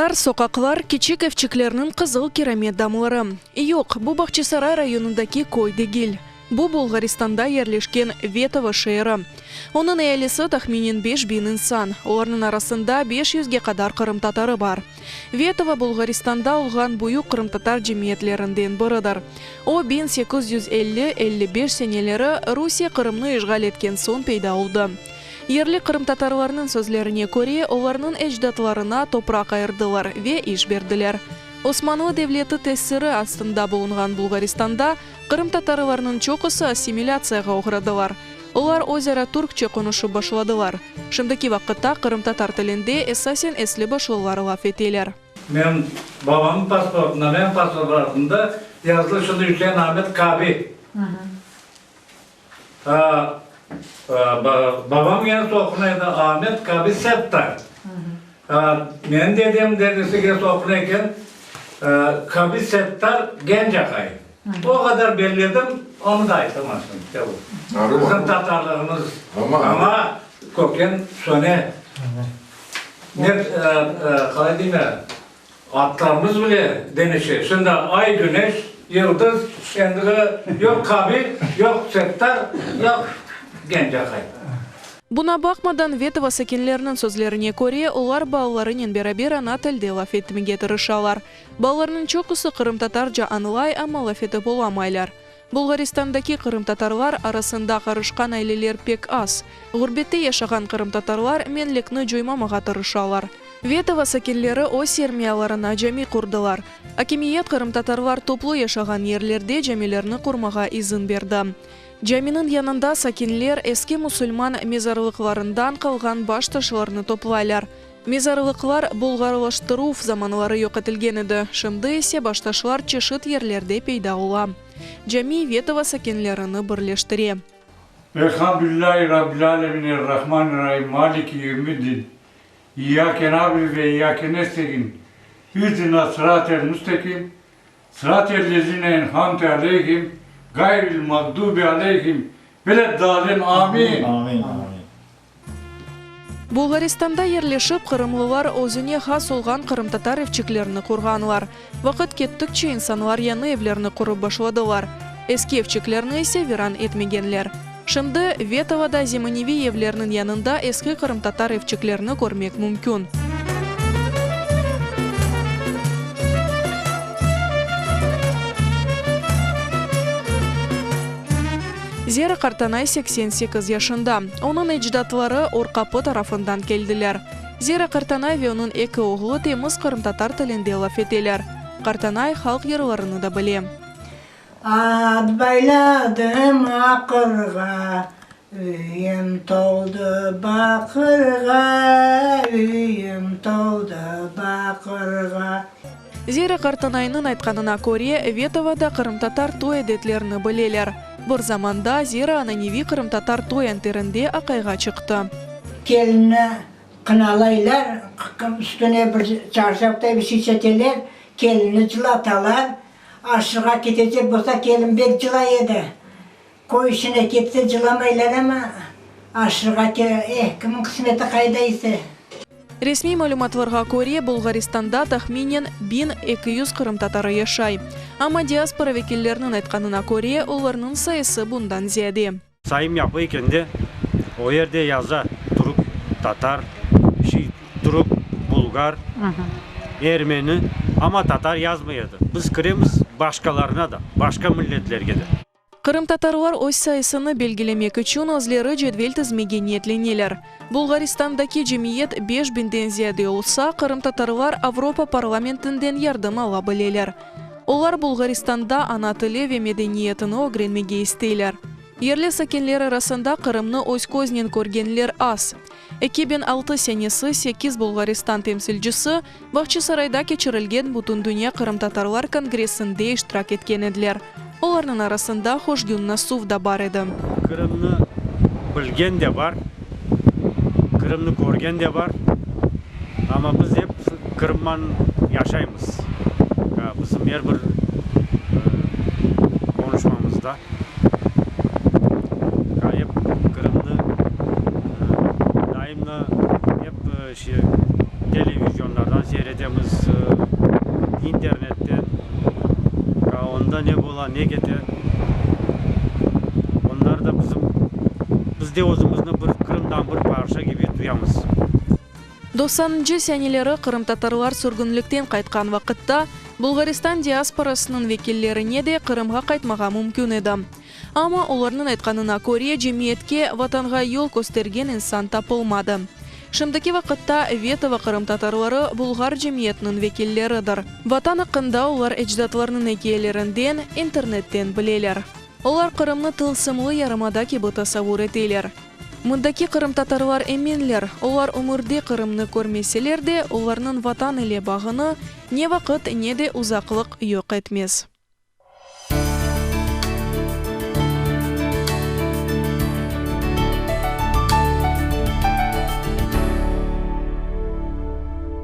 Divarlar, soqaqlar, kiçik evçiklerniñ qızıl kiramet damları. Yoq, bu Bağçasaray rayonındaki köy degil. Bu Bulğaristanda yerleşken Vetovo şeeri. Onıñ ealisi tahminen 5000 insan, olarnıñ arasında beş yüzge qadar qırımtatarı bar. Vetovo Bulğaristanda olğan büyük qırımtatar cemiyetlerinden biridir. O, 1850, 55 seneleri Rusiye Qırımnı işğal etken soñ peyda oldı. Yerli qırımtatarlarnıñ sözlerine köre, olarnıñ ecdatlarına topraq ayırdılar ve iş berdiler. Osmanlı devleti tesiri astında bulunğan Bulğaristanda qırımtatarlarnıñ çoqusı assimilâtsiyağa oğradılar. Olar özara türkçe qonuşıp başladılar. Şimdiki vaqıtta qırımtatar tilinde esasen esli başlılar laf eteler. Menim babamnıñ pasportında, menim pasportımda yazılı şimdi Üsein Amet Kabi. Babam gene soqun edi, Amet Kabi Settar. Menim dedem dedesi gene soqun eken, Kabi Settar Gencaqay. O qadar belledim, onı da aytaman şimdi. Bizim tatarlığımız amma köken söne. Ne, qalay deyim, Atlarımız bile deñişe. Şimdi ay, güneş, yıldız, endigi yoq Qabil, yoq Settar, yoq Gencaqay. Buna baqmadan, Vetova sakinleriniñ sözlerine köre, olar balalarınen beraber ana tilde laf etmege tırışalar. Balalarnıñ çoqusı qırımtatarca añlay, amma laf etip olamaylar. Bulğaristandaki qırımtatarlar arasında qarışqan aileler pek az. Ğurbette yaşağan qırımtatarlar menlikni coymamağa tırışalar. Vetova sakinleri öz sermiyalarına cami qurdılar. Akimiyet qırımtatarlar toplu yaşağan yerlerde camilerni qurmağa izin berdi. Caminiñ yanında sakinler eski musulman mezarlıqlarından qalğan baş taşlarnı toplaylar. Mezarlıqlar bulğarlaştıruv zamanları yoq etilgen edi, şimdi ise baştaşlar çeşit yerlerde peyda ola. Cami Vetova sakinlerini birleştire. Elhamdülillahi Rabbil alemin Errahmanirrahim Maliki yevmiddin İyyake na'budu ve iyyake nesta'in İhdina sıratel mustakim sıratel lezine en'amte aleyhim gayril mağdubi aleyhim veleddalin Amin. Bulğaristanda yerleşip, qırımlılar özüne has olğan qırımtatar evçiklerini qurğanlar. Vaqıt kettikçe insanlar yañı evlerni qurıp başladılar, eski evçiklerni ise viran etmegenler. Şimdi Vetovada zemaneviy evlerniñ yanında eski qırımtatar evçiklerini körmek mümkün. Zera qartanay 88 yaşında. Onıñ ecdatları Orqapı tarafından keldiler. Zera qartanay ve onıñ eki oğlu temiz qırımtatar tilinde laf eteler. Qartanay halq yırlarını da bile. At bayladım aqırğa, Üyüm toldı baqırğa, Üyüm toldı baqırğa. Zera qartanaynıñ aytqanına köre, Vetovada qırımtatar toy adetlerini bileler. Bir zamanda Zera ananeviy qırımtatar toy anterinde aqayğa çıqtı. Kelinni qınalaylar, üstüne bir çarşafday bir şey çekeler, kelinni cılatalar. Aşırğa ketecek bolsa, kelin bek cılay edi. Köy işine ketse cılamaylar amma, aşırğa ke, eh, kimniñ qısmeti qayda ise. Resmiy malümatlarğa köre, Bulğaristanda tahminen 1200 qırımtatarı yaşay. Amma diaspora vekilleriniñ aytqanına köre, olarnıñ sayısı bundan ziyade. Sayım yapı ekende, o yerde yaza, türk, tatar, şey, türk, bulgar, ermeni, amma tatar yazmay edi. Biz kiremiz başqalarına da, başqa milletlerge de. Qırımtatarlar öz sayısını belgilemek içün özleri cedvel tizmege niyetleneler. Bulğaristandaki cemiyet beş binden ziyade olsa, qırımtatarlar Avropa parlamentinden yardım ala bileler. Olar Bulğaristanda ana tili ve medeniyetini ögrenmege isteyler. Yerli sakinler arasında Qırımnı öz köznen körgenler az. 2006 senesi sekiz Bulğaristan temsilcisi Bağçasarayda keçirilgen Bütündünya qırımtatarlar kongressinde iştirak etken ediler. Olarnıñ arasında Hoşgün Nasuv da bar edi. Qırımnı bilgen de bar, Qırımnı körgen de bar, amma biz ep Qırımman yaşaymız. Bizim er bir qonuşmamızda ep Qırımnı daimna ep televizyonlardan seyredemiz. İnternetten, onda ne bola, ne kete. Onlar da bizim, biz de özümizni bir Qırımdan bir parça kibi duyamız. Doqsanıncı seneleri qırımtatarlar sürgünlikten qaytqan vaqıtta, Bulğaristan diasporasınıñ vekillerine de Qırımğa qaytmağa mümkün edi. Amma, olarnıñ aytqanına köre, cemiyetke Vatanğa yol köstergen insan tapılmadı. Şimdiki vaqıtta Vetovo qırımtatarları bulğar cemiyetiniñ vekilleridir. Vatan aqqında olar ecdatlarnıñ ikâyelerinden, internetten bileler. Olar Qırımnı tılsımlı yarımada kibi tasavvur eteler. Mındaki qırımtatarlar eminler, olar ömürde Qırımnı körmeseler de, olarnıñ Vatan ile bağını ne vaqıt, ne de uzaqlıq yoq etmez.